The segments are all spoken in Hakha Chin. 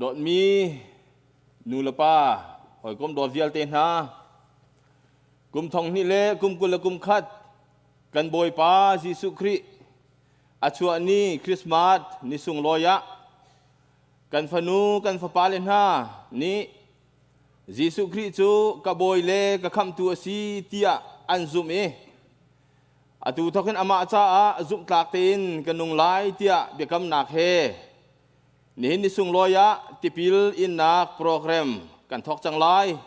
Dawtmi nu le pa hawikom dawt vialte hna, kum thong hnih le kum 20 le kum khat kan Bawipa Jesuh Khrih a chuah ni Christmas ni sunglawi ah kan fanu kan fapa le hna nih Jesuh Khrih cu ka bawi le ka khamhtu a si tiah an zumh i atu thawkin amah caah zumhtlak tein ka nung lai tiah biakamnak he nihin ni sunglawi ah tipil innak program kan thawk cang lai.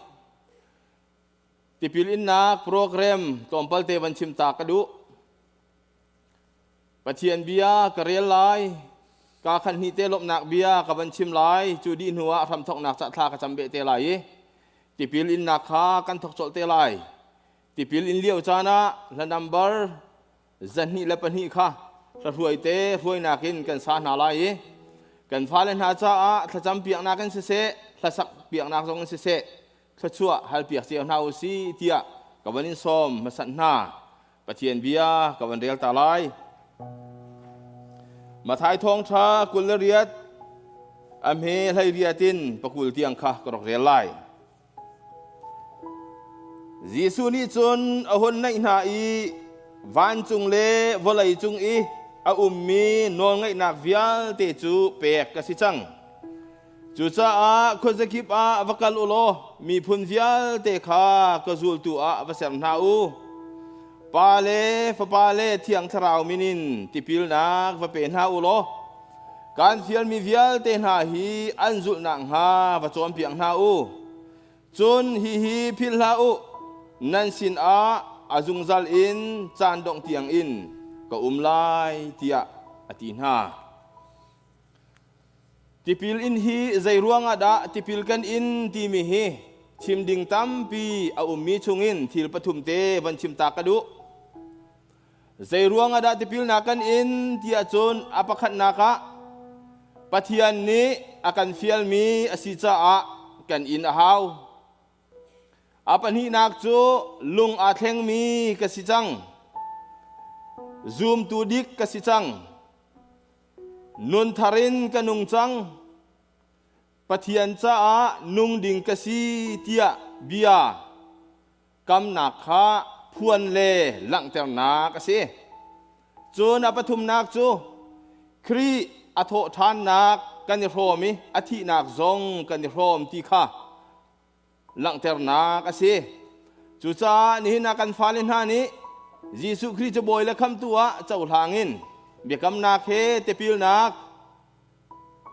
Tipil innak program tlawmpal te van chim ta ka duh. Pathian bia ka rel lai. Ka khan hnih te lawmhnak bia ka van chim lai. Cu dih hnu ah hramthawknak ca thla ka cam beh te lai i tipil innak kha kan thawk colh te lai. Tipil in lio caan ah hla number 202 kha hruai te hruainak in kan sa hna lai i kan fale hna caah thlacam piaknak in siseh, hlasak piaknak zong in siseh, thluachuah halpiak cio hna u si tiah ka van in sawm hmasat hna. Pathian bia ka van rel ta lai. Mathai thawngṭha 28 a hme 18 in 20 tiang kha ka rak rel lai. Jesuh nih cun a hun naih hna i vancung le vawlei cung i a ummi nawlngeihnak vialte cu pek ka si cang. Cucaah khuazakip ah va kal u law miphun vialte kha ka zultu ah va ser hna u. Pa le Fapa le Thiang Thlarau min in tipilnak va pe hna u law kaan fialmi vialte hna hi an zulh nakhnga va cawnpiak hna u. Cun hihi philh hlah u, nan sinah a zungzal in caan dongh tiangin ka um lai, tiah a ti hna. Tipil in hi zei ruangah dah tipil kan in timi hi chim ding tampi a ummi chungin thil pathum te van chim ta ka duh. Zei ruangah dah tipilnak kan in ti ahcun a pakhatnak ah Pathian nih a kan fialmi a si caah kan in a hau. A pahnihnak cu lung aa thlengmi ka si cang. Zumtu dik ka si cang. Nun thar in ka nung cang. Pathian caah nung ding ka si tiah bia kamnak kha phuan le langhternak a si. Cun a pathumnak cu Khrih a thawhṭhannak kan i hrawm i a thihnak zong kan i hrawm ti kha langhternak a si. Cucaah nihin ah kan fale hna nih Jesuh Khrih cu Bawi le Khamhtu ah cohlang in biakamnak he tipilnak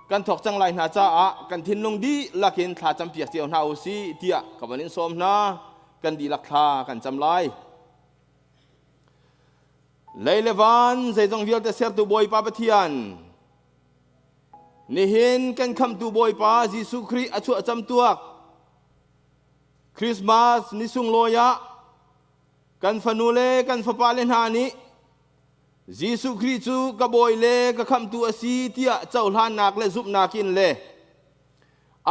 kan thawk cang lai hna caah kan thinlung dihlak in thla campiak cio hna u sih tiah ka van in sawm hna. Kan dihlak thla kan cam lai. Lei le van zeizong vialte sertu Bawipa Pathian, Nihin kan khamhtu Bawipa Jesuh Khrih a chuah camtuak Christmas ni sunglawi ah kan fanu le kan fapa le hna nih Jesuh Khrih cu ka bawi le ka khamhtu a si tiah cohlannak le zumhnak in le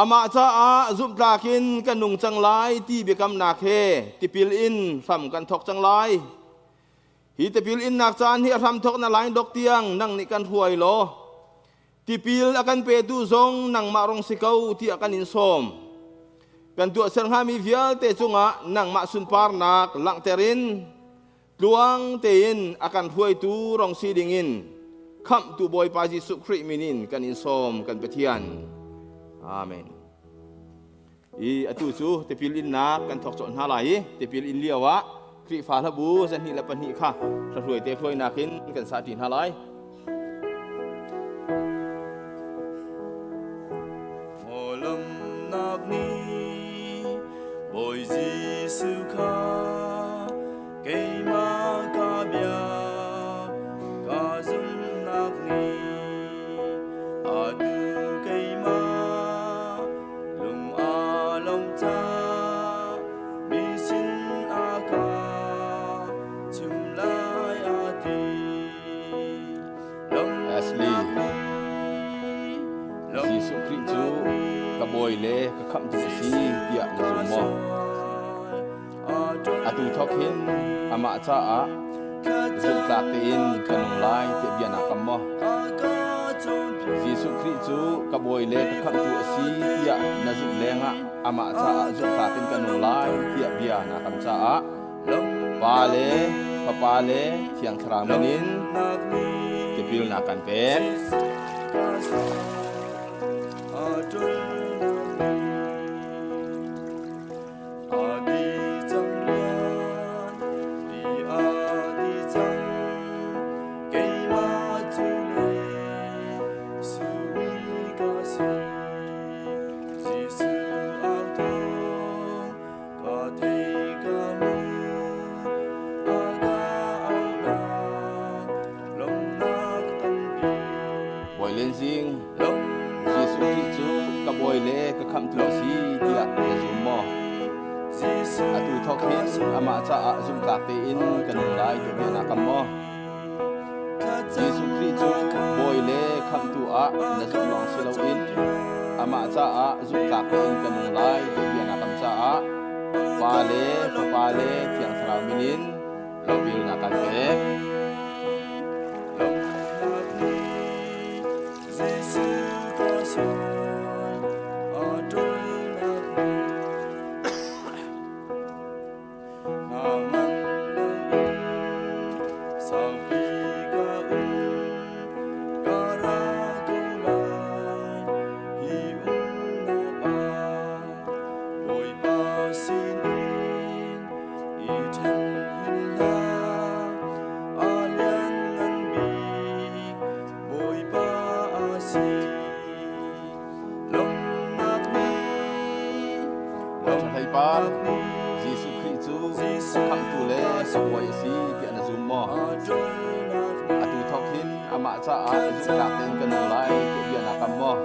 amah caah zumhtlak in ka nung cang lai ti biakamnak he tipil in hram kan thawk cang lai. Hi tipil innak caan hi a hramthawk na lain dok tiang nang nih kan hruai law tipil a kan petu zong nangmah rong si ko tiah kan in sawm. Kan tuahser hngami vialte cungah nangmah sunparnak langhter in tluang tein a kan hruaitu rong si dingin khamhtu Bawipa Jesuh Khrih min in kan in sawm kan Pathian. Amen. I atu cu tipil innak kan thawk colh hna lai i tipil in lio ah Khrihfa hlabu 202 kha hruai te hruainak in kan sa ṭi hna lai. Mawlamnak nih Bawi Jesuh kha keimah ka bia ka zumhnak nih atu keimah Lung aa lawm ca mi sin a ka chim lai a ti. Ashley, Jesuh Khrih cu ka bawi le ka khamhtu a si tiah na zum maw? Atu thawk hin amah caah zumhtlak tein ka nung lai tiah bia naa kam maw? Jesuh Khrih cu ka Bawi le ka Khamhtu a si tiah na zumh lengah amah caah zumhtlak in ka nung lai tiah bia naa kam caah Pa le Fapa le Thiang Thlarau min in tipilnak kan pek. Bawi Len Zing, Jesuh Khrih cu ka Bawi le ka Khamhtu a si tiah na zum maw? Atu thawk hin amah caah zumhtlak tein ka nung lai ti bia naa kam maw? Jesuh Khrih cu Bawi le Khamhtu ah na zumh lawng si loin amah caah zumhtlak tein ka nung lai ti bia naa kam caah Pa le Fapa le Thiang Thlarau min in lopil na kan pek. Hlei Jesuh Khrih cu khamhtu le bawi a si tiah na zum maw? Atu thawk hin amah caah zumhtlak tein ka nung lai tiah bia naa kam maw?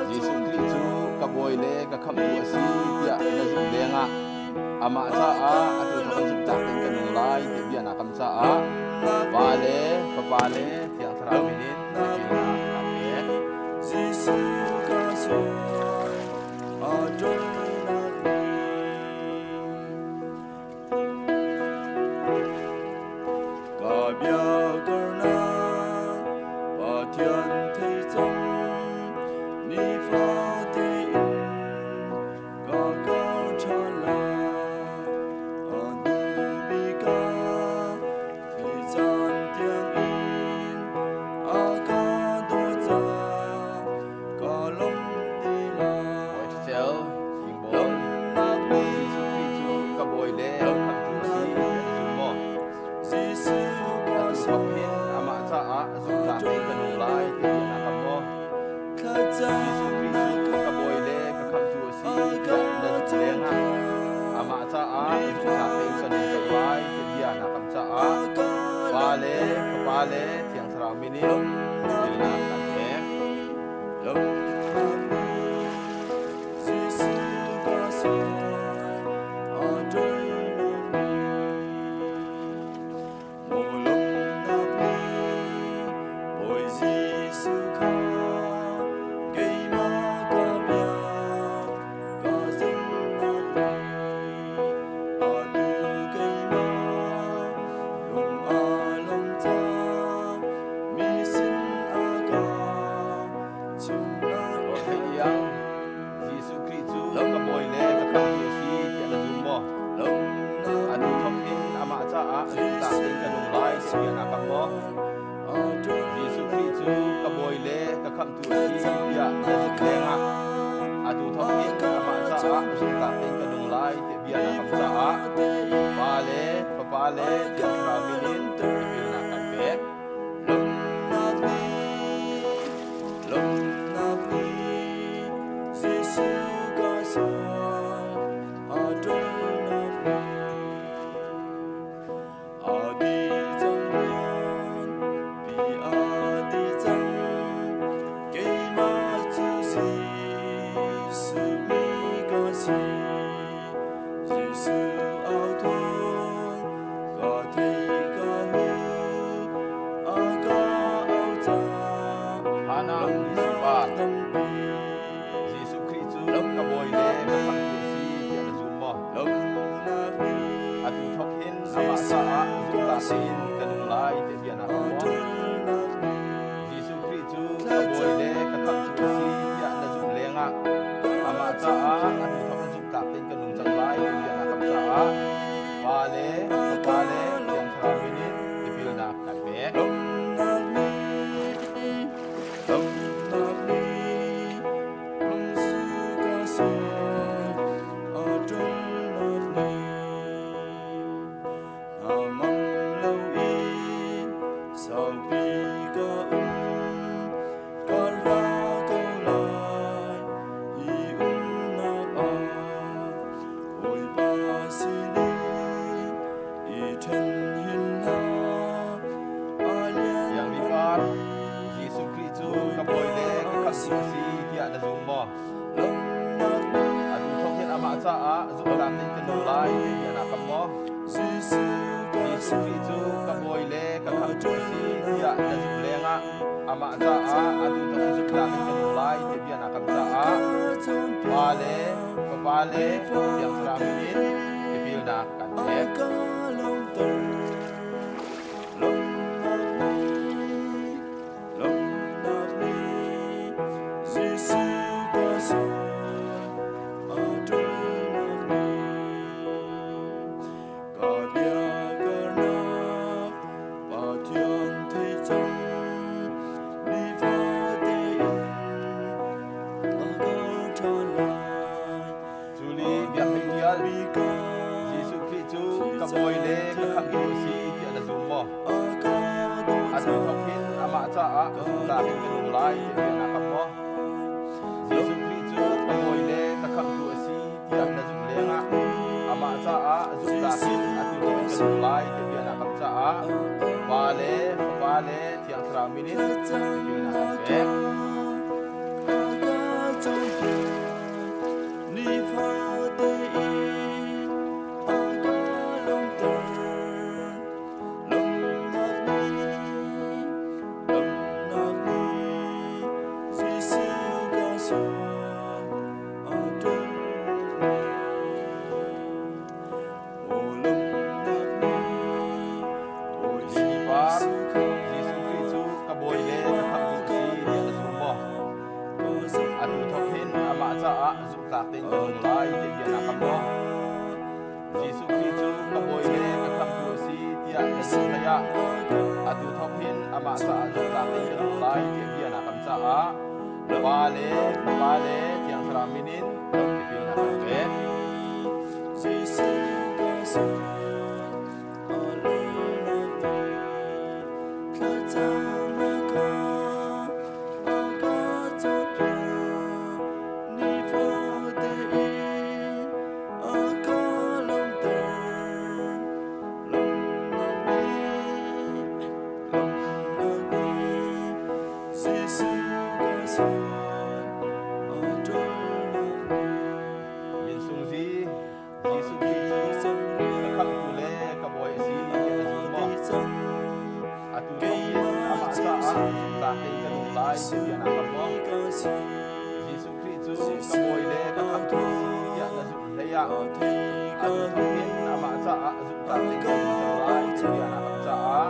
Jesuh Khrih cu ka bawi le ka khamhtu a si tiah na zumh lengah amah caah atu thawk in zumhtlak tein ka nung lai tiah bia naa kam caah Pa le Fapa le Thiang Thlarau min in tipilnak kan pek. Jesuh ka sual a ṭolnak Ka biakarnak Pathian thei cang nifate in ka kar ṭhan lai. A hnu bik ah thi caan tiangin a ka dawt caah ka lawm ti lai. Bawi Ṭhacel, Fingbawl, Jesuh Khrih cu ka bawi le khamhtu a si tiah na zum maw? Atu thawk hin amah caah zumhtlak in ka nung lai ti bia naa kam maw? Jesuh Khrih cu ka bawi le ka khamhtu a si tiah na zumh lengah amah caah zumhtlak tein ka nung cang lai ti bia naa kam caah Pa le Fapa le Thiang Thlarau min in tipilnak kan pek. Jesuh Khrih cu ka bawi le ka khamhtu a si tiah na zum maw? Atu thawk in amah caah zumhtlak tein ka nung lai ti bia naa kam maw? Jesuh Khrih cu ka bawi le ka khamhtu a si tiah na zumh lengah atu thawk in amah caah zumhtlak tein ka nung lai ti bia naa kam caah Pa le Fapa le Thiang Thlarau min in tipilnak kan pek. Lawmhnak nih Jesuh ka sual a ṭolnak nih a dih cang rian pi a dih cang keimah cu Jesuh mi ka si Jesuh au thawng ka thei ka hu a ka au cang Hana Jesuh Jesuh Khrih cu ka bawi le ka khamhtu a si tiah na zum maw? Atu thawk hin amah caah zumhtlak tein ka nung lai ti bia naa kam maw? Jesuh Khrih cu Saupi ka um, ka ra ko lai, hi umnak ah Bawipa sinin i ṭhen hin hlah, a Siang ni par, liannganmi Jesuh Khrih cu ka Bawi le ka Khamhtu a si tiah na zum maw? Lawmhnak Atu thawk hin amah caah zumhnak in ka nung lai ti naa kam maw? Jesuh ka Jesuh Khrih cu ka Bawi le ka Khamhtu a si tiah na zumh lengah amah caah atu thawk in zumhnak in ka nung lai ti bia naa kam caah Pa le Fapa le Thiang Thlarau min in tipilnak kan pek. ka lawmter lawmhnak nih lawmhnak nih Jesuh ka sual a ṭulnak nih ka biakarnak Pathian thei cang nifate in a ka ṭhan lai Culi biakinn tial Jesuh Khrih cu ka Bawi le ka Khamhtu a si tiah na zum maw? Atu thawk hin amah caah ka zumhnak in ka nung lai tiah bia naa kam maw? Jesuh Khrih cu ka Bawi le ka Khamhtu a si tiah na zumh lengah amah caah zumhnak in atu thawk in ka nung lai tiah bia naa kam caah Pa le Fapa le Thiang Thlarau min in tipil naa kan pek. Nifate in a ka lawmhter lawmhnak nih lawmhnak nih Jesuh ka sual a ṭolh Aw lawmhnak nih Bawi Lili par, Jesuh kha Jesuh Khrih cu ka Bawi le ka Khamhtu a si tiah na zum maw? Atu thawk hin amah caah zumhtlak tein ka nung lai ti bia naa kam maw? Jesuh Khrih cu ka Bawi le ka Khamhtu a si tiah na zumh hleiah atu thawk hin amah caah zumhtlak tein ka nung lai tiah bia naa kam caah Pa le Fapa le Thiang Thlarau min in tipil na kan pek. Jesuh ka sual a lawmnak nih thlacamnak kha a ka cawnpiak nifate in a ka lawmhter lawmhnak nih lawmhnak nih Jesuh ka sual a ṭolnak nih Minsung zi Jesuh Khrih cu ka Khamhtu le ka Bawi a si tiah na zum maw? Atu thawk hin amah caah zumtlak tein ka nung lai ti bia naa kam maw? Jesuh Khrih cu ka Bawi le ka Khamhtu a si tiah na zumh hleiah atu thawk hin amah caah zumtlak tein ka nung cang lai ti bia naa kam caah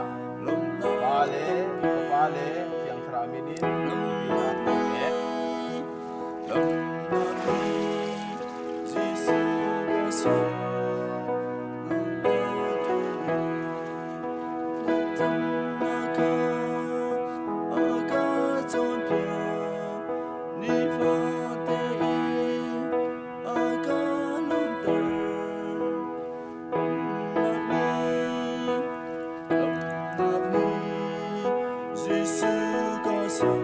Pa le Fapa le Thiang Thlarau min in tipil aan pek. Jesuh ka sin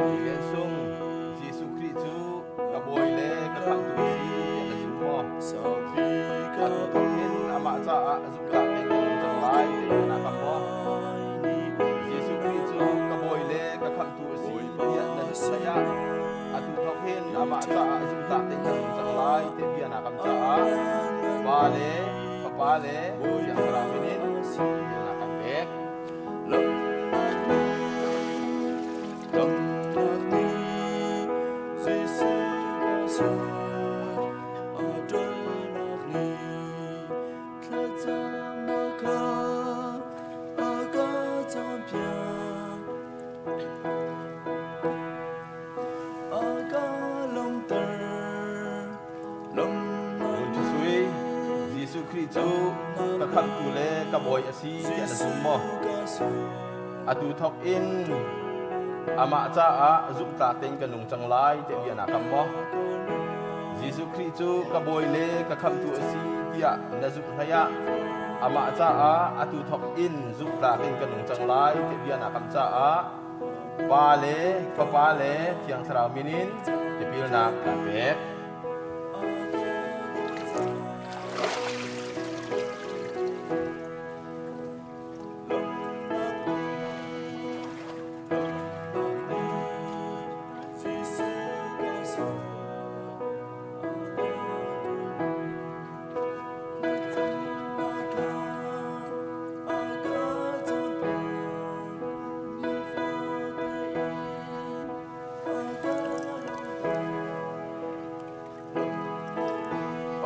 Lian Sung, Jesuh Khrih cu ka Bawi le ka Khamhtu a si tiah na zum maw? Atu thawk hin amah caah zumhtlak tein ka nung cang lai ti naa kam maw? Jesuh Khrih cu ka Bawi le ka Khamhtu a si tiah na zumh hleiah atu thawk hin amah caah zumhtlak tein ka nung cang lai ti bia naa kam caah Pa le Fapa le Thiang Thlarau min in tipil naa kan pek. Damnak nih Jesuh ka sual a ṭolnak nih thlacamnak kha a ka cawnpiak. A ka lawmhter. Ngun Sui, Jesuh Khrih cu ka Khamhtu le ka Bawi a si tiah na zum maw? Atu thawk in amah caah zumhtlak tein ka nung cang lai tiah bia naa kam maw? Jesuh Khrih cu ka Bawi le ka Khamhtu a si tiah na zumh hleiah Amah caah atu thawk in zumhtlak in ka nung cang lai ti bia naa kam caah Pa le Fapa le Thiang Thlarau min in tipilnak kaan pek.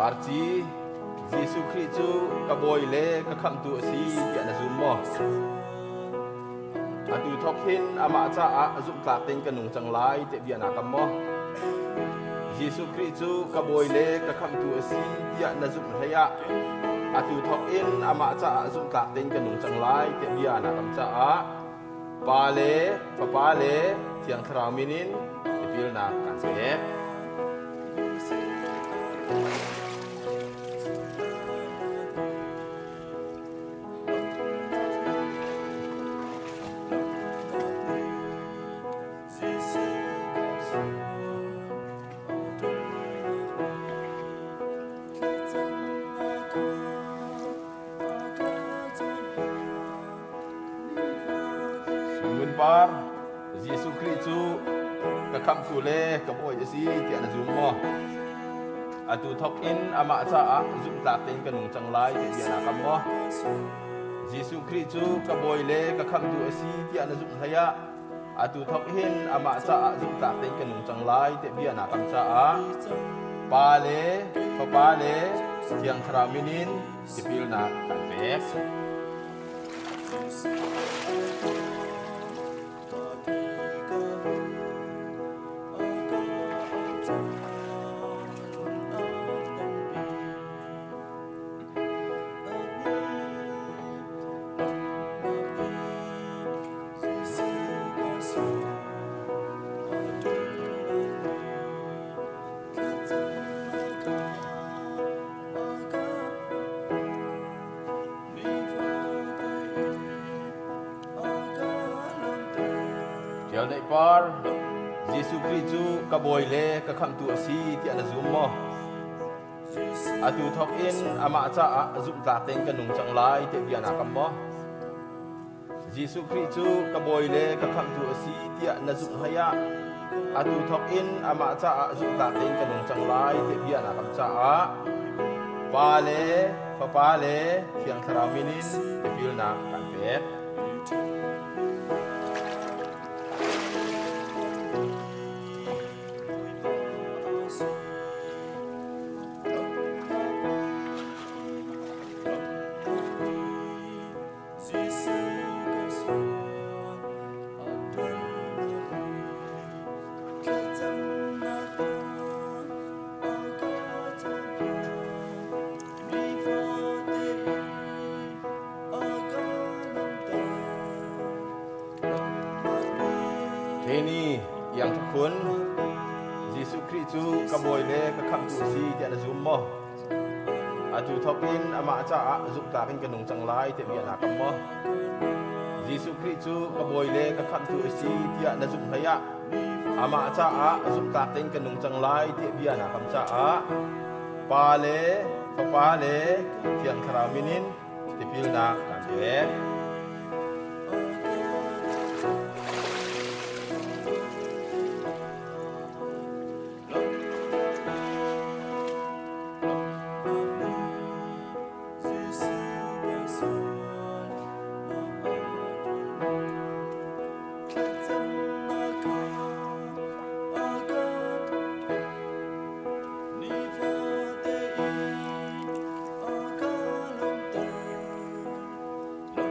Parci, Jesuh Khrih cu ka bawi le ka khamhtu a si tiah na zum maw? Atu thawk hin amah caah zumhtlak tein ka nung cang lai tiah bia naa kam maw? Jesuh Khrih cu ka bawi le ka khamhtu a si tiah na zumh hlei ah atu thawk in amah caah zumhtlak tein ka nung cang lai tiah bia naa kam caah Pa le Fapa le Thiang Thlarau min in tipilnak kaan pek. Ngun Par, Jesuh Khrih cu ka khamhtu le ka bawi a si tiah na zum maw? Atu thawk in amah caah zumhtlak tein ka nung cang lai ti bia naa kam maw? Jesuh Khrih cu ka bawi le ka khamhtu a si tiah na zumh hlei ah atu thawk hin amah caah zumhtlak tein ka nung cang lai tiah bia naa kam caah Pa le Fapa le Thiang Thlarau min in tipilnak kan pek. Ṭial Neih Par, Jesuh Khrih cu ka Bawi le ka Khamhtu a si tiah na zum maw? Atu thawk in amah caah zumhtlak tein ka nung cang lai tiah bia naa kam maw? Jesuh Khrih cu ka Bawi le ka Khamhtu a si tiah na zumh hlei ah atu thawk in amah caah zumhtlak tein ka nung cang lai tiah bia naa kam caah Pa le Fapa le Thiang Thlarau min in tipilnak kan pek. Kenny Iang Thakhun, Jesuh Khrih cu ka Bawi le ka Khamhtu a si tiah na zum maw? Atu thawk in amah caah zumhtlak in ka nung cang lai tiah bia naa kam maw? Jesuh Khrih cu ka Bawi le ka Khamhtu a si tiah na zumh hlei ah amah caah zumhtlak tein ka nung cang lai tiah bia naa kam caah Pa le Fapa le Thiang Thlarau min in tipilnak kaan pek.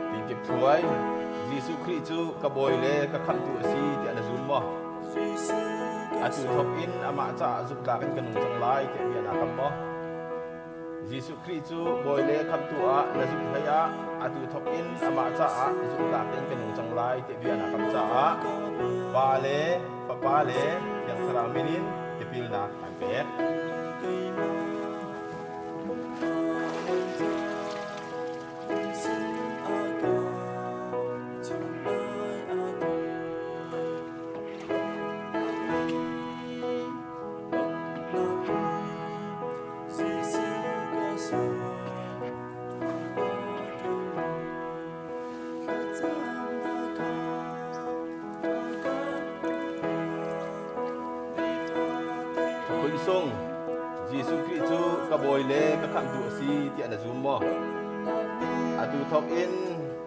Tingkip Thluai, Jesuh Khrih cu ka Bawi le ka Khamhtu a si tiah na zum maw? Atu thawk in amah caah zumhtlak in ka nung cang lai tiah bia naa kam maw? Jesuh Khrih cu Bawi le Khamhtu ah na zumh hlei ah atu thawk in amah caah zumhtlak in ka nung cang lai tiah bia naa kam caah Pa le Fapa le Thiang Thlarau min in tipilnak aan pek. Bawi le ka khamhtu a si tiah na zum maw? Atu thawk in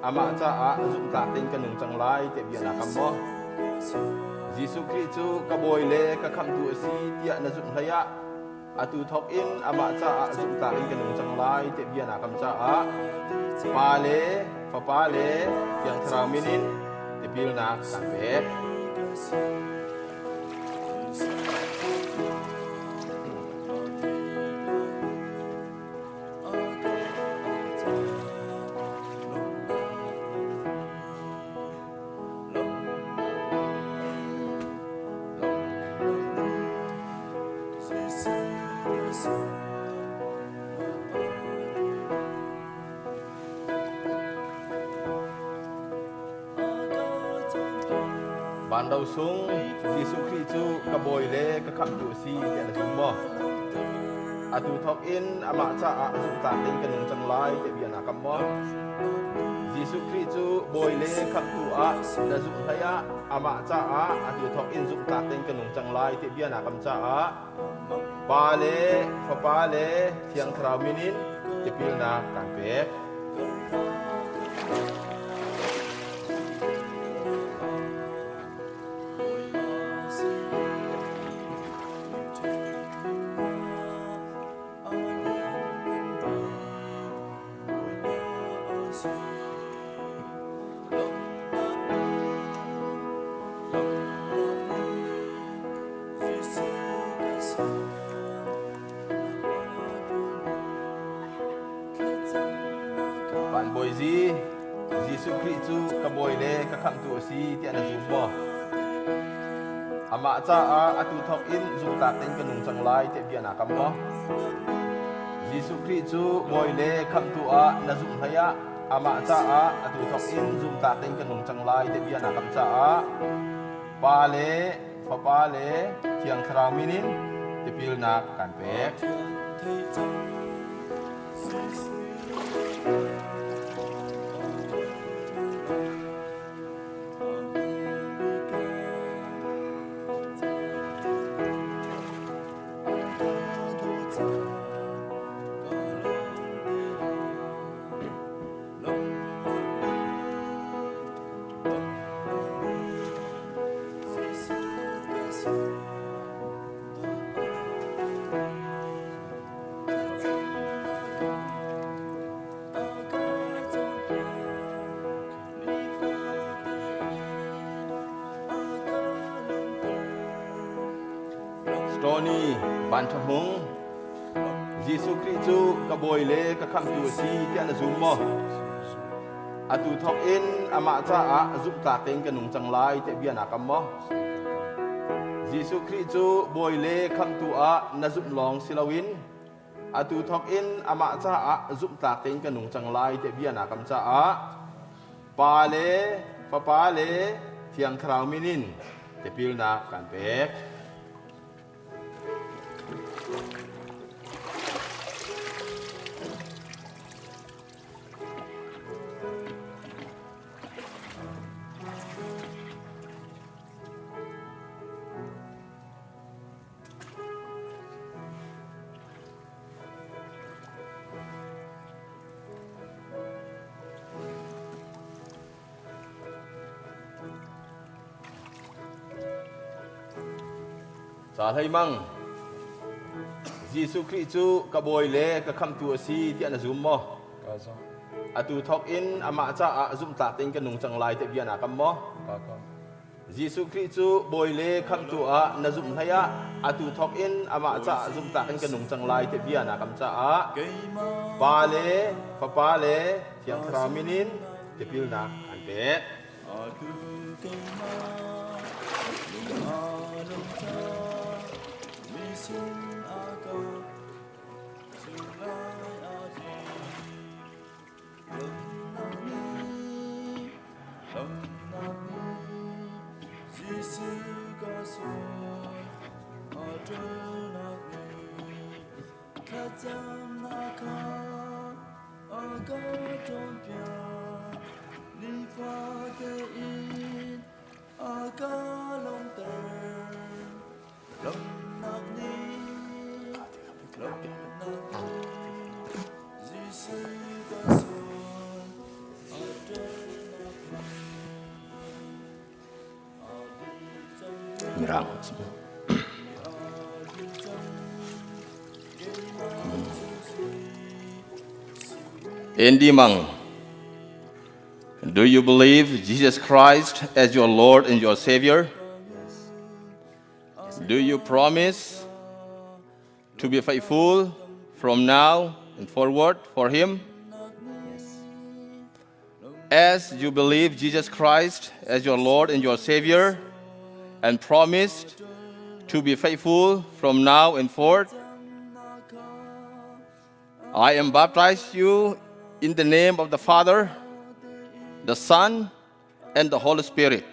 amah caah zumhtlak tein ka nung cang lai tiah bia naa kam maw? Jesuh Khrih cu ka Bawi le ka khamhtu a si tiah na zumh hlei ah atu thawk in amah caah zumhtlak in ka nung cang lai tiah bia naa kam caah Pa le Fapa le Thiang Thlarau min in tipilnak kaan pek. Van ro sung Jesuh Khrih cu ka Bawi le ka Khamhtu a si tiah na zum maw? Atu thawk in amah caah zumhtlak in ka nung cang lai tiah bia naa kam maw? Jesuh Khrih cu Bawi le Khamhtu ah na zumh hlei ah amah caah atu thawk in zumhtlak tein ka nung cang lai tiah bia naa kam caah Pa le Fapa le Thiang Thlarau min in tipilnak kaan pek. Van Bawi Zi, Jesuh Khrih cu ka Bawi le ka Khamhtu a si tiah na zum maw? Amah caah atu thawk in zumhtlak tein ka nung cang lai tiah bia naa kam maw? Jesuh Khrih cu Bawi le Khamhtu ah na zumh hlei ah amah caah atu thawk in zumhtlak tein ka nung cang lai tiah bia naa kam caah Pa le Fapa le Thiang Thlarau min in tipilnak kan pek. Tony Van Tha Hmung Jesuh Khrih cu ka Bawi le ka Khamhtu a si tiah na zum maw? Atu thawk in amah caah zumhtlak tein ka nung cang lai tiah bia naa kam maw? Jesuh Khrih cu Bawi le Khamhtu ah na zumh lawng si loin atu thawk in amah caah zumhtlak tein ka nung cang lai tiah bia naa kam caah Pa le Fapa le Thiang Thlarau min in tipilnak kan pek. Ca hlei mang Jesuh Khrih cu ka Bawi le ka Khamhtu a si tiah na zum maw? Ka zumh. Atu thawk in amah caah zumhtlak tein ka nung cang lai tiah bia naa kam maw? Kaa kam. Jesuh Khrih cu Bawi le Khamhtu ah na zumh hlei ah atu thawk in amah caah zumhtlak in ka nung cang lai tiah bia naa kam caah Pa le Fapa le Thiang Thlarau min in tipilnak an pek. Mirang. Andy Mang, do you believe Jesus Christ as your Lord and your Savior? Do you promise to be faithful from now and forward for Him? Yes. As you believe Jesus Christ as your Lord and your Savior and promised to be faithful from now and forth, I am baptized you in the name of the Father, the Son, and the Holy Spirit.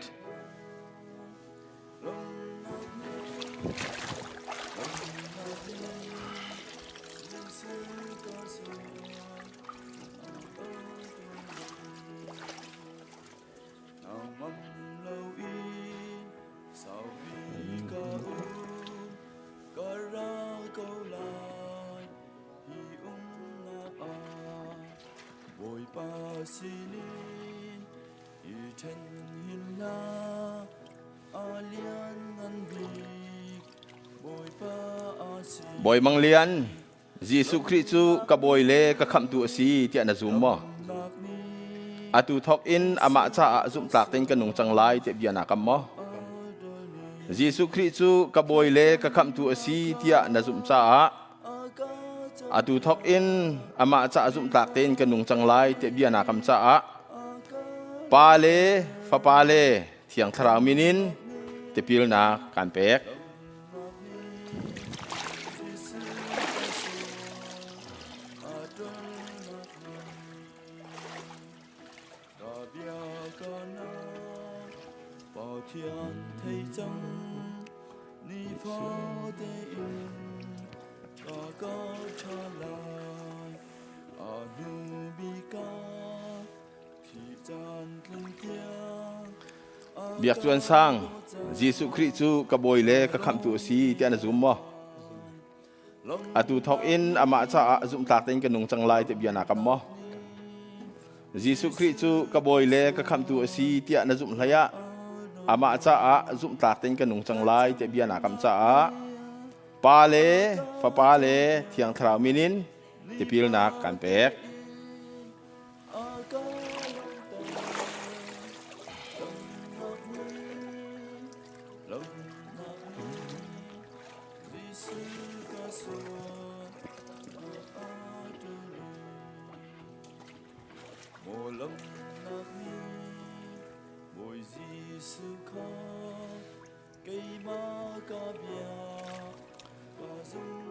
Bawipa sinin i ṭhen hin hlah, a lianngan bik Bawipa a si. Bawi Mang Lian, Jesuh Khrih cu ka bawi le ka khamhtu a si tiah na zum maw? Atu thawk in amah caah zumhtlak tein ka nung cang lai tiah bia naa kam maw? Jesuh Khrih cu ka bawi le ka khamhtu a si tiah na zumh caah atu thawk in amah caah zumhtlak tein ka nung cang lai tiah bia naa kam caah Pa le Fapa le Thiang Thlarau min in tipilnak kaan pek. Pathian thei cang nifate in ka ka ṭha lai a hnu bik ah thi caan tling tiang. Biak Cuan Sang, Jesuh Khrih cu ka bawi le ka khamhtu a si tiah na zum maw? Atu thawk in amah caah zumhtlak tein ka nung cang lai ti bia naa kam maw? Jesuh Khrih cu ka bawi le ka khamhtu a si tiah na zumh hlei ah amah caah zumhtlak tein ka nung cang lai tiah bia naa kam caah Pa le Fapa le Thiang Thlarau min in tipilnak kan pek.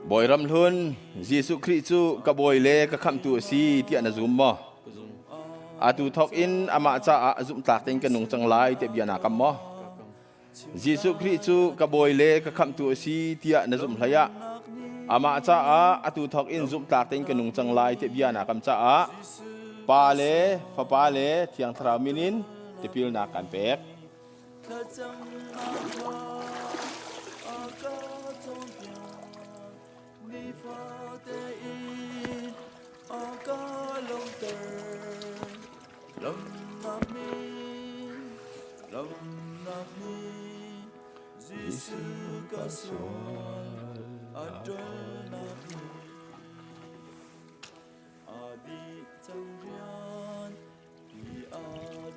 Bawi Ramhlun, Jesuh Khrih cu ka bawi le ka khamhtu a si tiah na zum maw? Atu thawk in amah caah zumhtlak tein ka nung cang lai tiah bia naa kam maw? Jesuh Khrih cu ka bawi le ka khamhtu a si tiah na zumh hlei ah amah caah atu thawk in zumhtlak tein ka nung cang lai tiah bia naa kam caah Pa le Fapa le Thiang Thlarau min in tipilnak kan pek. Thlacamnak kha a ka cawnpiak, nifate in a ka lawmhter. Lawmhnak ni, lawmhnak ni, Jesuh ka sual a ṭawlnak ni. A dih cang rian, ti a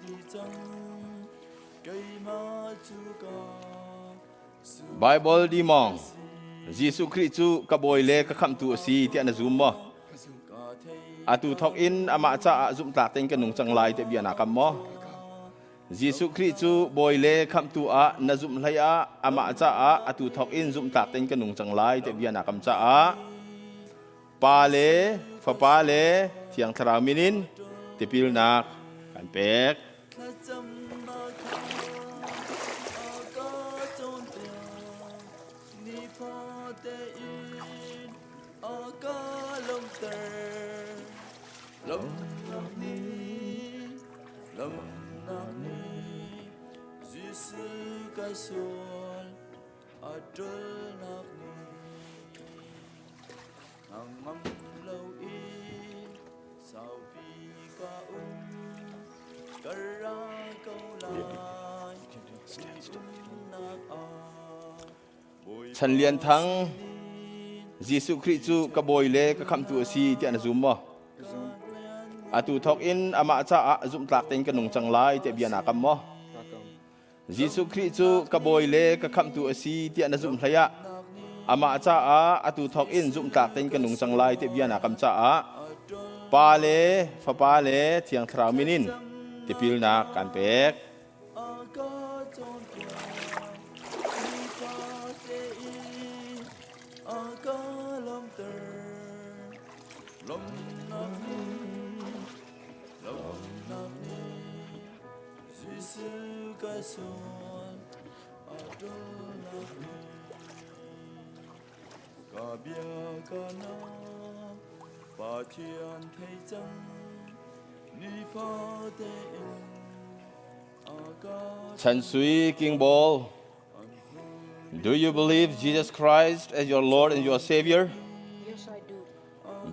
dih cang, keimah cu ka Baibal Dimong, Jesuh Khrih cu ka bawi le ka khamhtu a si tiah na zum maw? Atu thawk in amah caah zumhtlak tein ka nung cang lai tiah bia naa kam maw? Jesuh Khrih cu bawi le khamhtu ah na zumh hlei ah amah caah atu thawk in zumhtlak tein ka nung cang lai tiah bia naa kam caah Pa le Fapa le Thiang Thlarau min in tipilnak kan pek. Thlacamnak kha a ka cawnpiak, nifate in a ka lawmhter. Lawmhnak nih, lawmhnak nih, Jesuh ka sual a ṭolnak nih hnangam loin saupi. Ka ra ko lai umnak ah. Chan Lian Thang, Jesuh Khrih cu ka bawi le ka khamhtu a si tiah na zum maw? Atu thawk in amah caah zumhtlak tein ka nung cang lai tiah bia naa kam maw? Jesuh Khrih cu ka bawi le ka khamhtu a si tiah na zumh hlei ah amah caah atu thawk in zumhtlak tein ka nung cang lai tiah bia naa kam caah Pa le Fapa le Thiang Thlarau min in tipilnak kaan pek. A ka cawnpiak nifate in a ka lawmhter lawmhnak nih lawmhnak nih Jesuh ka sual a ṭawlnak nih ka bia ka nak Pathian thei cang nifate in Chan Sui King Ball, do you believe Jesus Christ as your Lord and your Savior? Yes, I do.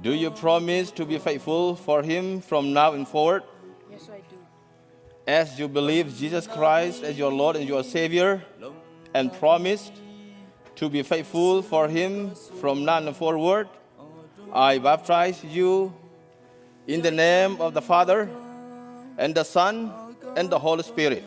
Do you promise to be faithful for Him from now and forward? Yes, I do. As you believe Jesus Christ as your Lord and your Savior and promised to be faithful for Him from now and forward, I baptize you in the name of the Father and the Son and the Holy Spirit.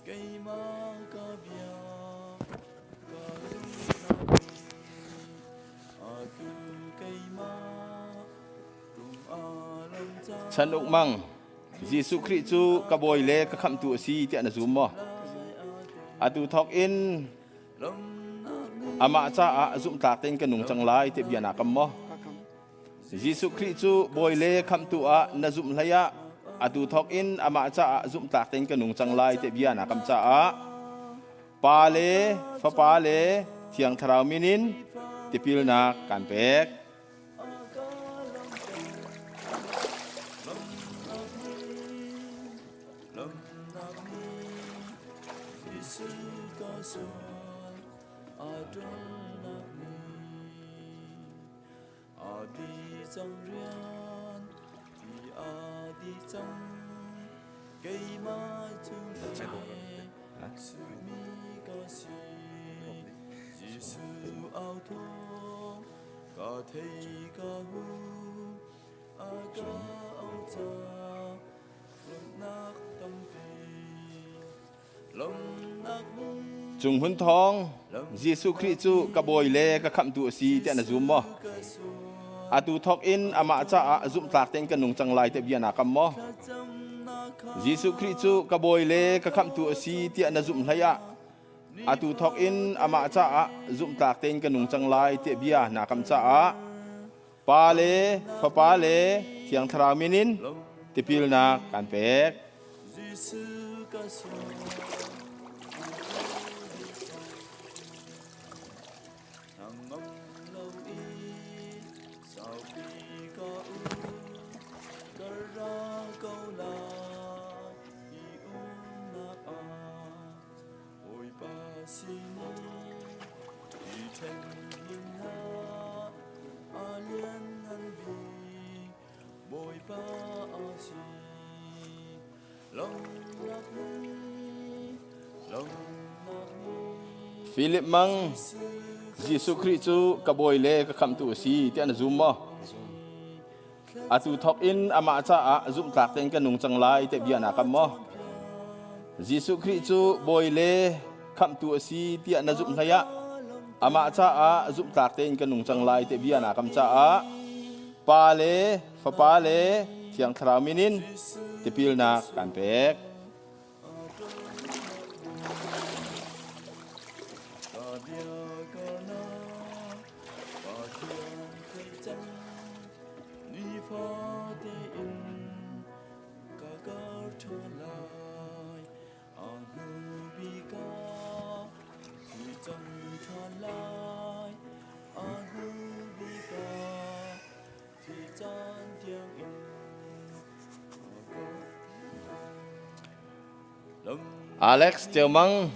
Keimah ka bia ka zumhnak atu keimah tung a lam cang. Chan Uk Mang, Jesuh Khrih cu ka bawi le ka khamhtu a si tiah na zum maw? Atu thawk in amah caah zumhtlak tein ka nung cang lai tiah bia naa kam maw? Jesuh Khrih cu bawi le khamhtu ah na zumh hlei ah atu thawk in amah caah zumhtlak tein ka nung cang lai tiah bia naa kam caah Pa le Fapa le Thiang Thlarau min in tipilnak kaan pek. A di cang rian ti a di cang keimah cu sumi ka si Jesuh au thawng ka thei ka hu a ka au ca lawmhnak tampi Cung Hun Thawng, Jesuh Khrih cu ka bawi le ka khamhtu a si tiah na zum maw? Atu thawk in amah caah zumhtlak tein ka nung cang lai tiah bia naa kam maw? Jesuh Khrih cu ka bawi le ka khamhtu a si tiah na zumh hlei ah atu thawk in amah caah zumhtlak tein ka nung cang lai tiah bia naa kam caah Pa le Fapa le Thiang Thlarau min in tipilnak kaan pek. Philip Mang, Jesuh Khrih cu ka bawi le ka khamhtu a si tiah na zum maw? Atu thawk in amah caah zumhtlak tein ka nung cang lai tiah bia naa kam maw? Jesuh Khrih cu bawi le khamhtu a si tiah na zumh hlei ah amah caah zumhtlak tein ka nung cang lai tiah bia naa kam caah Pa le Fapa le Thiang Thlarau min in tipilnak kaan pek. Nifate in ka kar ṭha lai a hnu bik ah hi cang ṭha. Alex Ceumang,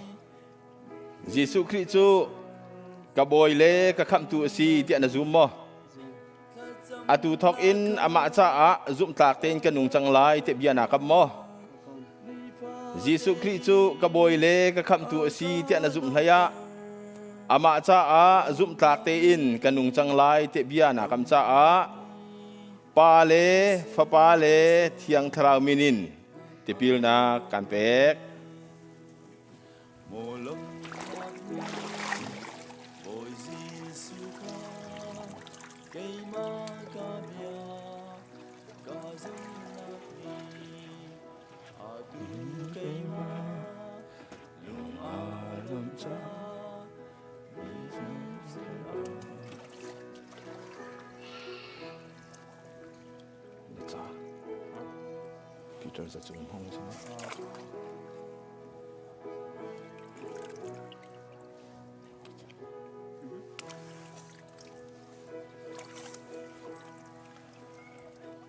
Jesuh Khrih cu ka bawi le ka khamhtu a si tiah na zum maw? Atu thawk in amah caah zumhtlak tein ka nung cang lai tiah bia naa kam maw? Jesuh Khrih cu ka bawi le ka khamhtu a si tiah na zumh hlei ah amah caah zumhtlak tein ka nung cang lai tiah bia naa kam caah Pa le Fapa le Thiang Thlarau min in tipilnak kan pek. Bawi Jesuh kha keimah ka bia ka zumhnak nih atu keimah lung aa lawmh caah Na ca Peter za cung hmang si.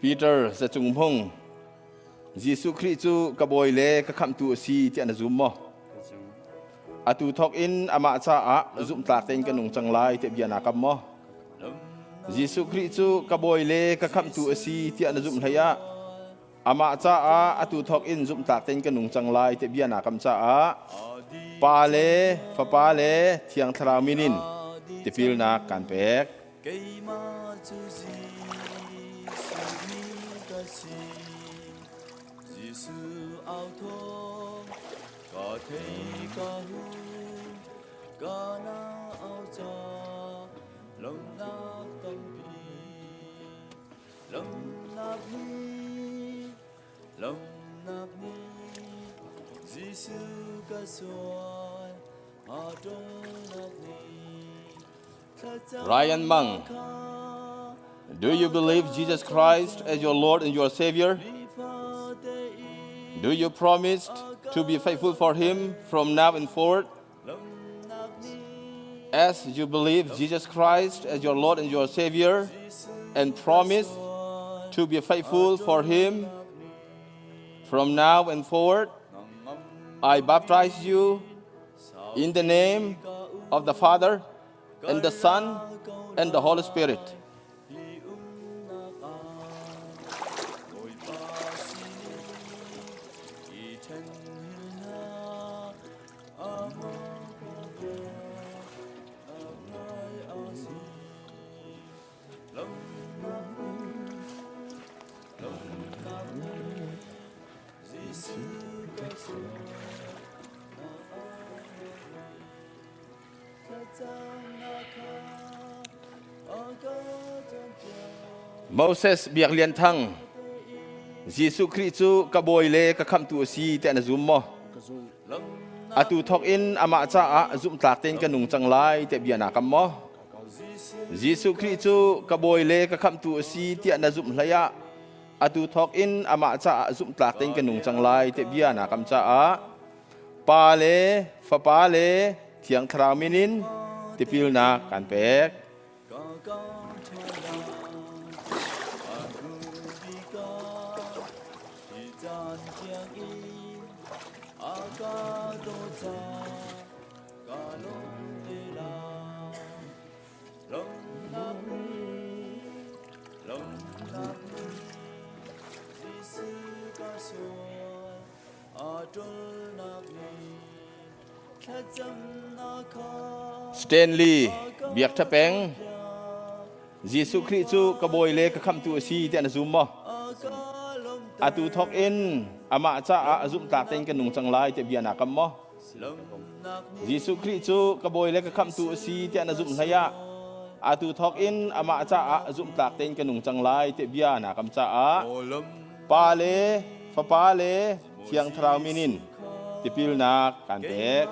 Peter za cung hmung Jesuh Khrih cu ka bawi le ka khamhtu a si tiah na zum maw? Atu thawk in amah caah zumhtlak tein ka nung cang lai tiah bia naa kam maw? Jesuh Khrih cu ka bawi le ka khamhtu a si tiah na zumh hlei ah amah caah atu thawk in zumhtlak tein ka nung cang lai tiah bia naa kam caah Pa le Fapa le Thiang Thlarau min in tipilnak kaan pek. Keimah cu Jesuh mi ka si. Jesuh au thawng ka thei ka hu ka na au ca lawmhnak tampi lawmhnak ni lawmhnak ni Jesuh ka sual aa ṭolnak ni Ryan Mang, do you believe Jesus Christ as your Lord and your Savior? Do you promise to be faithful for Him from now and forward? As you believe Jesus Christ as your Lord and your Savior and promise to be faithful for Him from now and forward, I baptize you in the name of the Father and the Son and the Holy Spirit. Moses Biak Lian Thang, Jesuh Khrih cu ka bawi le ka khamhtu a si tiah na zum maw? Atu thawk in amah caah zumhtlak tein ka nung cang lai tiah bia naa kam maw? Jesuh Khrih cu ka bawi le ka khamhtu a si tiah na zumh hlei ah atu thawk in amah caah zumhtlak tein ka nung cang lai tiah bia naa kam caah Pa le Fapa le Thiang Thlarau min in tipilnak kan pek. Stanley Biak Ṭha Peng, Jesuh Khrih cu ka bawi le ka khamhtu a si tiah na zum maw? Atu thawk in amah caah a zumhtlak tein ka nung cang lai tiah bia naa kam maw? Jesuh Khrih cu ka bawi le ka khamhtu a si tiah na zumh hlei ah atu thawk in amah caah zumhtlak tein ka nung cang lai tiah bia naa kam caah Pa le Fapa le Thiang Thlarau min in tipilnak kaan pek.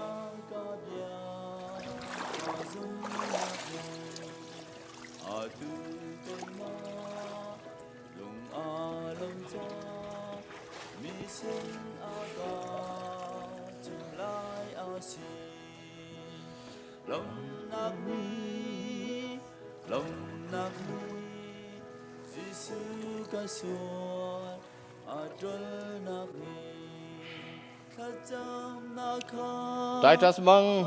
Titus mang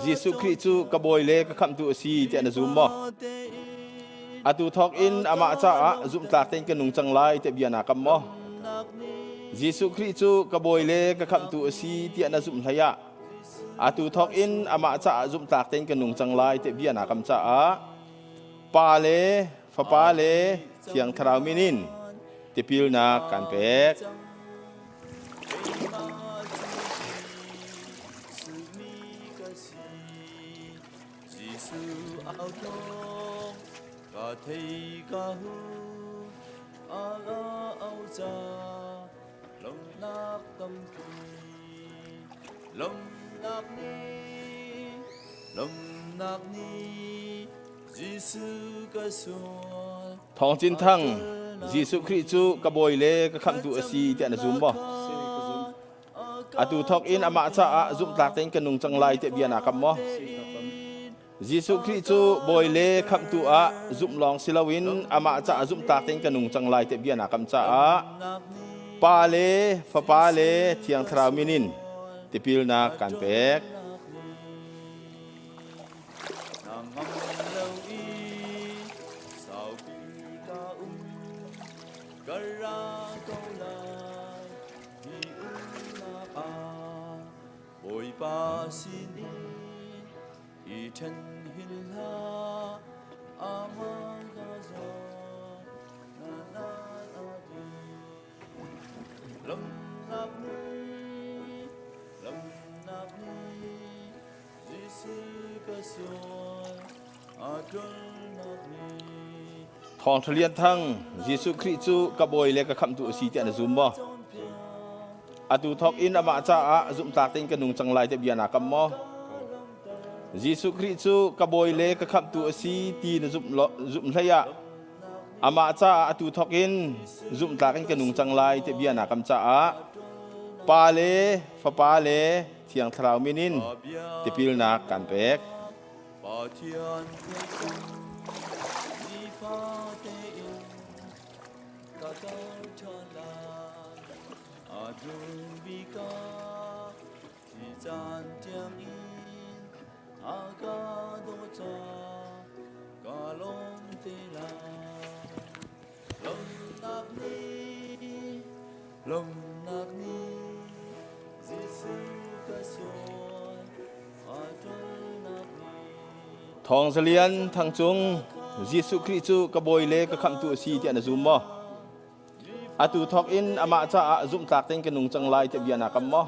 Jesuh Khrih cu ka bawi le ka khamhtu a si tiah na zum maw? Atu thawk in amah caah zumhtlak tein ka nung cang lai tiah bia naa kam maw? Jesuh Khrih cu ka bawi le ka khamhtu a si tiah na zumh hlei ah atu thawk in amah caah zumhtlak tein ka nung cang lai tiah bia naa kam caah Pa le Fapa le Thiang Thlarau min in tipilnak kan pek. Jesuh au thawng ka thei ka hu aga au ca lomnak tampi lomnak ni lomnak ni Jesuh ka sual Thawng Cin Thang Jesuh Khrih cu ka bawi le ka khamhtu a si tiah na zum maw? Atu thawk in amah caah zumhtlak tein ka nung cang lai tiah bia naa kam maw? Jesuh Khrih cu bawi le khamhtu ah zumh lawng si loin amah caah zumhtlak tein ka nung cang lai tiah bia naa kam caah Pa le Fapa le Thiang Thlarau min in tipilnak kan pek. Na ngam lo i saupi ka um ka ra ko lai hi umnak ah Bawipa sin in i ṭhen hin hlah amah ka zawn na na na ti Lawmhnak ni lawmhnak ni Thawngṭha Lian Thang, Jesuh Khrih cu ka bawi le ka khamhtu a si tiah na zum maw? Atu thawk in amah caah zumhtlak tein ka nung cang lai tiah bia naa kam maw? Jesuh Khrih cu ka bawi le ka khamhtu a si ti na zumh hlei ah amah caah atu thawk in zumhtlak in ka nung cang lai tiah bia naa kam caah Pa le Fapa le Thiang Thlarau min in tipilnak kan pek. Pathian nifate in ka kal ṭhan lai a dum bika thi caan tiang in a ka dawt ca ka lawm te lai Lawmhnak ni, lawmhnak ni, Jesuh ka sual a ṭolnak ni. Thawng Za Lian Thang Cung, Jesuh Khrih cu ka bawi le ka khamhtu a si tiah na zum maw? Atu thawk in amah caah zumhtlak tein ka nung cang lai tiah bia naa kam maw?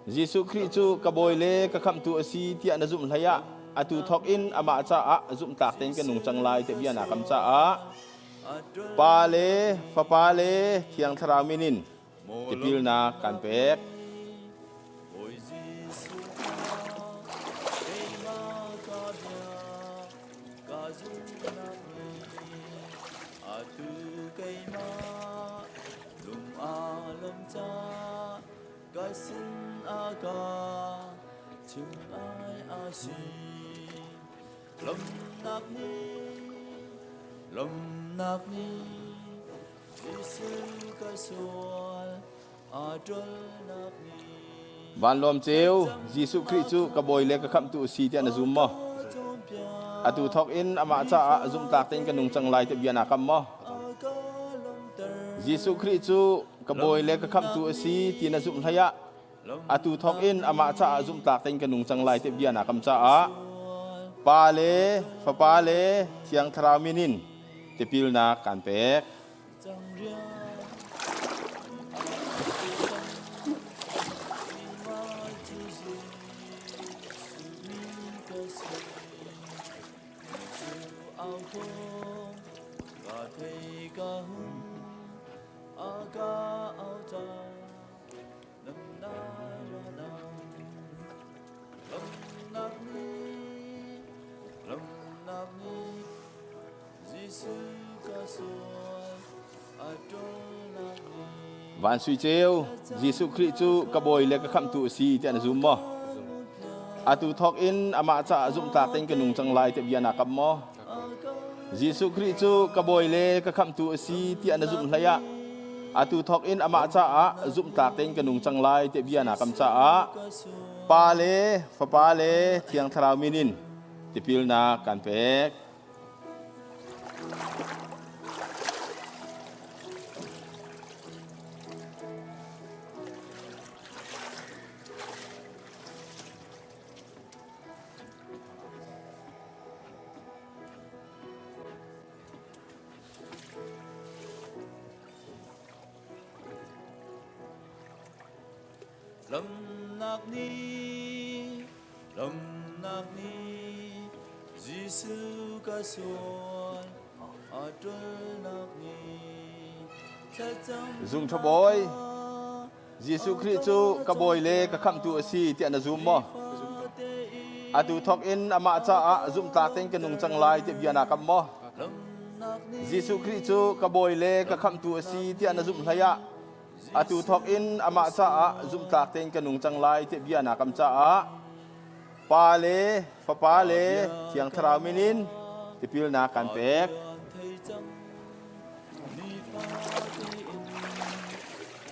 Jesuh Khrih cu ka bawi le ka khamhtu a si tiah na zumh hlei ah atu thawk in amah caah zumhtlak tein ka nung cang lai tiah bia naa kam caah Pa le Fapa le Thiang Thlarau min in tipilnak kan pek. Bawi Jesuh keimah ka bia ka zumhnak ni atu keimah lung aa lawm ca Ka sin a ka chim ai a si lawmhnak ni lawmhnak ni Jesuh ka sual a ṭolnak ni Vanlawm ceu Jesuh Khrih cu ka bawi le ka khamhtu a si tiah na zum maw? Atu thawk in amah caah zumhtlak tein ka nung cang lai tiah bia naa kam maw? Jesuh Khrih cu ka bawi le ka khamhtu a si ti na zumh hlei ah atu thawk in amah caah zumhtlak tein ka nung cang lai ti bia naa kam caah Pa le Fapa le Thiang Thlarau min in tipilnak kan pek. Ka thei ka hun Van Sui Ceu, Jesuh Khrih cu ka bawi le ka khamhtu a si tiah na zum maw? Atu thawk in amah caah zumhtlak tein ka nung cang lai tiah bia naa kam maw? Jesuh Khrih cu ka bawi le ka khamhtu a si tiah na zumh hlei ah. Atu thawk in amah caah zumhtlak tein ka nung cang lai tiah bia naa kam caah Pa le Fapa le Thiang Thlarau min in tipilnak kan pek. Lawmhnak ni, lawmhnak ni, Jesuh ka sual a ṭulnak ni. Thlacam Zung ṭha bawi, Jesuh Khrih cu ka bawi le ka khamhtu a si tiah na zum maw? Atu thawk in amah caah zumhtlak tein ka nung cang lai tiah bia naa kam maw? Jesuh Khrih cu ka bawi le ka khamhtu a si tiah na zumh hlei ah atu thawk in amah caah zumhtlak tein ka nung cang lai tiah bia naa kam caah Pa le Fapa le Thiang Thlarau min in tipilnak kan pek.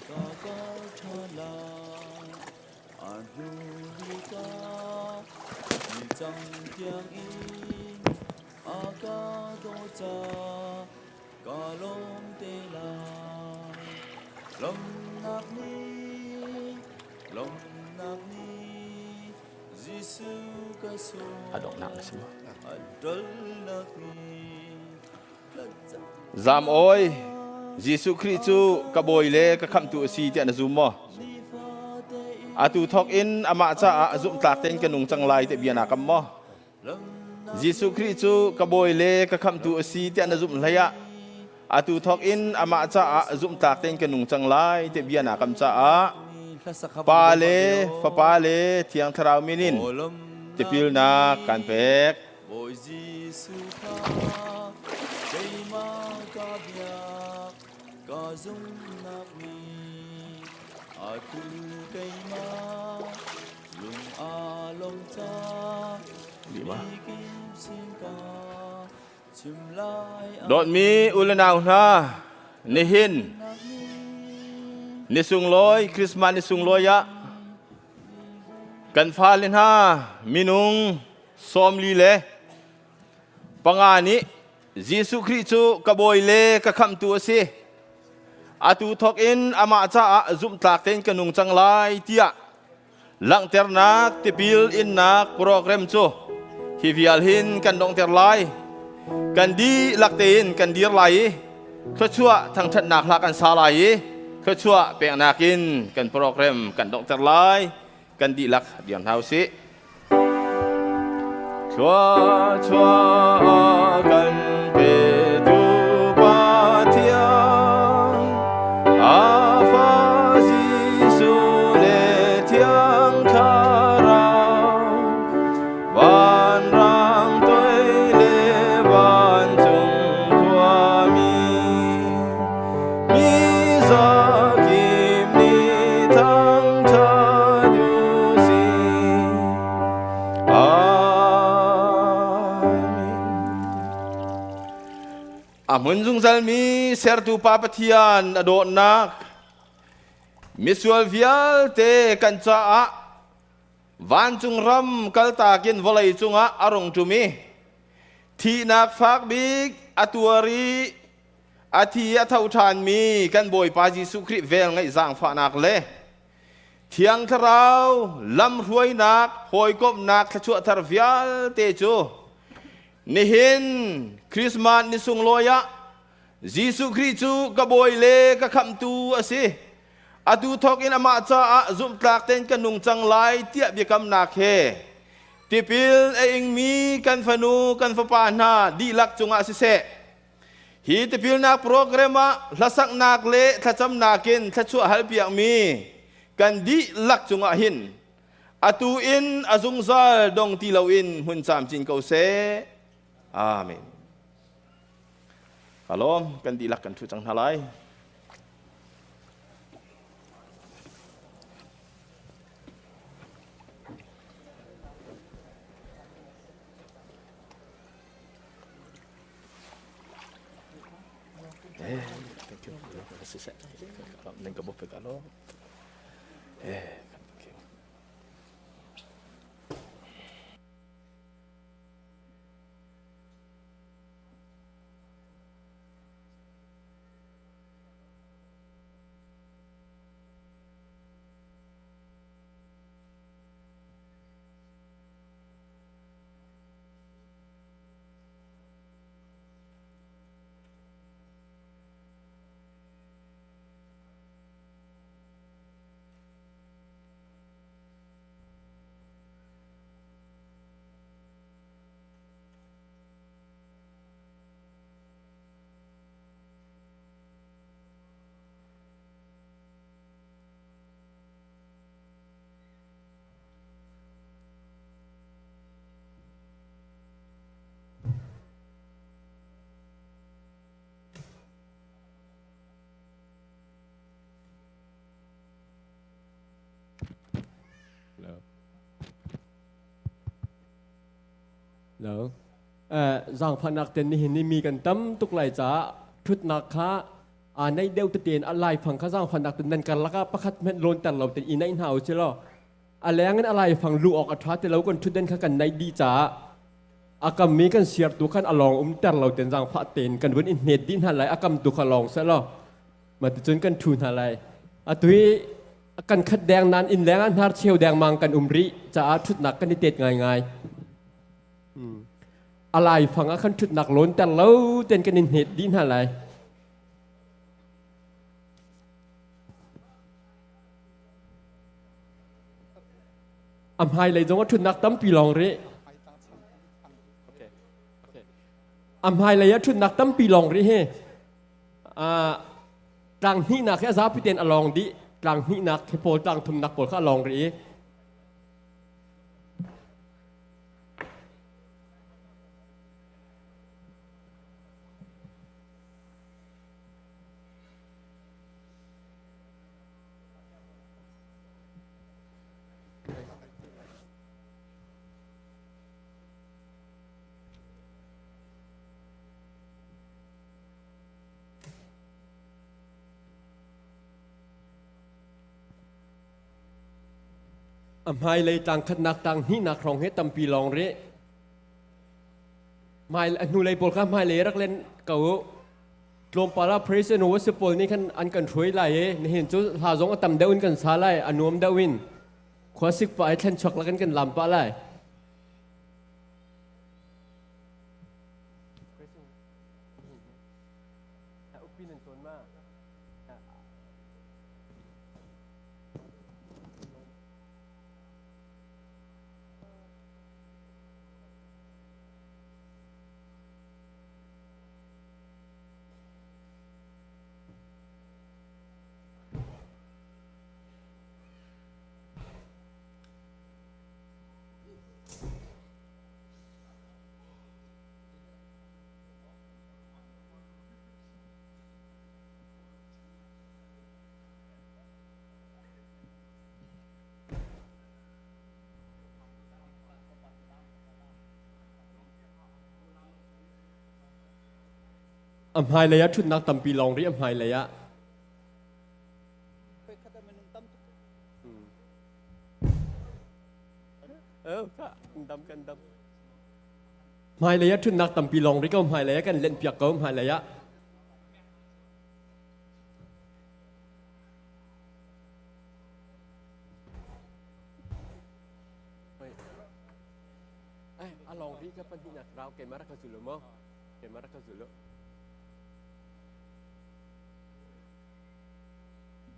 Ka kal ṭhan lai, a hnu bik ah ni cang tiang in a ka dawt ca ka lawm te lai. Lawmhnak ni, lawmhnak ni, Jesuh ka A donghnak na si maw? A ṭolnak ni, Zam awi, Jesuh Khrih cu ka bawi le ka khamhtu a si tiah na zum maw? Atu thawk in amah caah zumhtlak tein ka nung cang lai tiah bia naa kam maw? Jesuh Khrih cu ka bawi le ka khamhtu a si tiah na zumh hlei ah atu thawk in amah caah zumhtlak tein ka nung cang lai tiah bia naa kam caah Pa le Fapa le Thiang Thlarau min in tipilnak kaan pek. Bawi Jesuh kha keimah ka biak ka zumhnak nih atu keimah lung aa lawm ca mikip sin ka chim lai. Dawtmi u le nau hna, nihin ni sunglawi Christmas ni sunglawi ah kan fale hna minung 45 nih Jesuh Khrih cu ka bawi le ka khamhtu a si. Atu thawk in amah caah zumhtlak tein ka nung cang lai tiah langhternak tipil innak program cu hi vial hin kan donghter lai. Kan dihlak tein kan dir lai i thluachuah thangṭhatnak hla kan sa lai i thluachuah peknak in kan program kan donghter lai. Kan dihlak dir hna u sih. Thluachuah kan petu Pathian, a fa Jesuh le Thiang Thlarau, vanrang toi le vancung khuami, mi zakip nih thangṭhat u sih. Amen. A hmun zungzalmi sertu Pa Pathian a dawtnak misual vialte kan caah vancung ram kaltak in vawlei cungah a rung ṭum i thihnak fak bik a tuar i a thi a tho ṭhanmi kan Bawipa Jesuh Khrih vel ngaih zaangfahnak le Thiang Thlarau lamhruainak hawikomhnak thluachuah thar vialte cu nihin Christmas ni sunglawi ah Jesuh Khrih cu ka Bawi le ka Khamhtu a si. Atu thawk in amah caah zumhtlak tein ka nung cang lai tiah biakamnak he tipil a ingmi kan fanu kan fapa hna dihlak cungah siseh Hi tipilnak program ah hlasaknak le thlacamnak in thluachuah halpiakmi kan dihlak cungah hin atu in a zungzal dong ti loin hmun camcin ko seh. Amen. Ka lawm, kan dihlak kan ṭhu cang hna lai. Siseh, nan ka bawp ka lo. Eh, Lo. Zaangfahnak ten nihin ni mi kan tam tuk lai caah thutnak kha aa nei deuh tein a laifang kha zaangfahnak ten nan karlak ah pakhat hmanh lawnter lo ten i naih hna u si law a leng in a laifang luh awk a ṭha ti lo kan ṭhutden kha kan naih dih caah a kammi kan siartu khan a lawng umter lo ten zaangfah tein kan vun i hnet dih hna lai a kamtu kha lawng seh law mah ticun kan ṭhu hna lai atu hi kan khat deng nan inn leng ah hnar cheu dengmang kan um rih caah ṭhutnak kan i tet ngaingai a laifang ah khan ṭhutnak lawnter lo ten kan in hnet dih hna lai A hmailei zong a ṭhutnak tampi lawng rih. A hmailei a ṭhutnak tampi lawng rih hi. Tlang hnihnak hi a zapi tein a lawng dih. Tlang hnihnak hi pawl tlang thumnak pawl kha a lawng rih i A hmailei tlangkhatnak tlang hnihnak hrawng hi tampi lawng rih. Hmai a hnulei pawl kha hmailei rak len ko u. Tlawmpal ah praise and worship pawl nih khan an kan hruai lai i nihin cu hla zong a tam deuh in kan sa lai a nuam deuh in khuasik pah i thlen chuak lakin kan lam pah lai. A hmailei ah ṭhutnak tampi lawng rih a hmailei ah. Hmailei ah ṭhutnak tampi lawng rih ko hmailei ah kan lenhpiak ko hmailei ah. Ai, a lawng rih ka pahnihnak rau keimah rak ka zul u maw? Keimah rak ka zul u.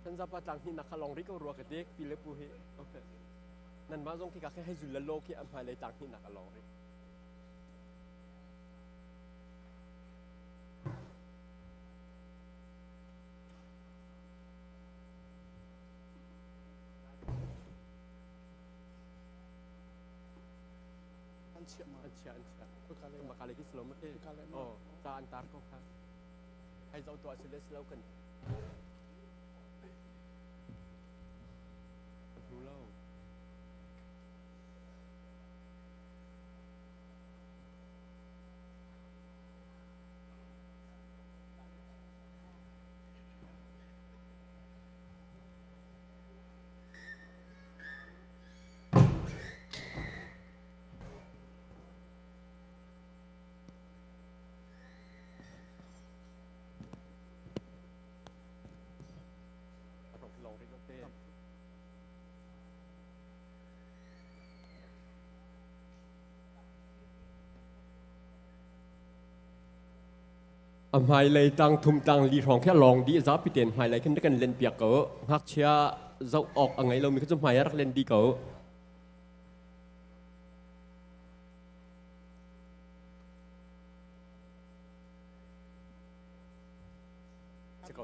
Thanzapa tlang hnihnak kha lawng rih ko rua ka ti pi le pu hi. Okay. Nanmah zong khi ka khi hei zul le law khi a hmailei tlang hnihnak a lawng rih. An chiah ma? An chiah, an chiah. Makale ki slow ma ke. Oh, ca an tar ko kha. Hai zau to asile slow kan. Hnu lo. A hmailei tang thum tang li hrawng khi a lawng dih zapi tein hmailei khin kan len piak ko. Ngakchia zoh awk a ngei lomi kha cu hmai ah rak len dih ko.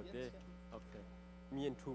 Okay. Mi an thu.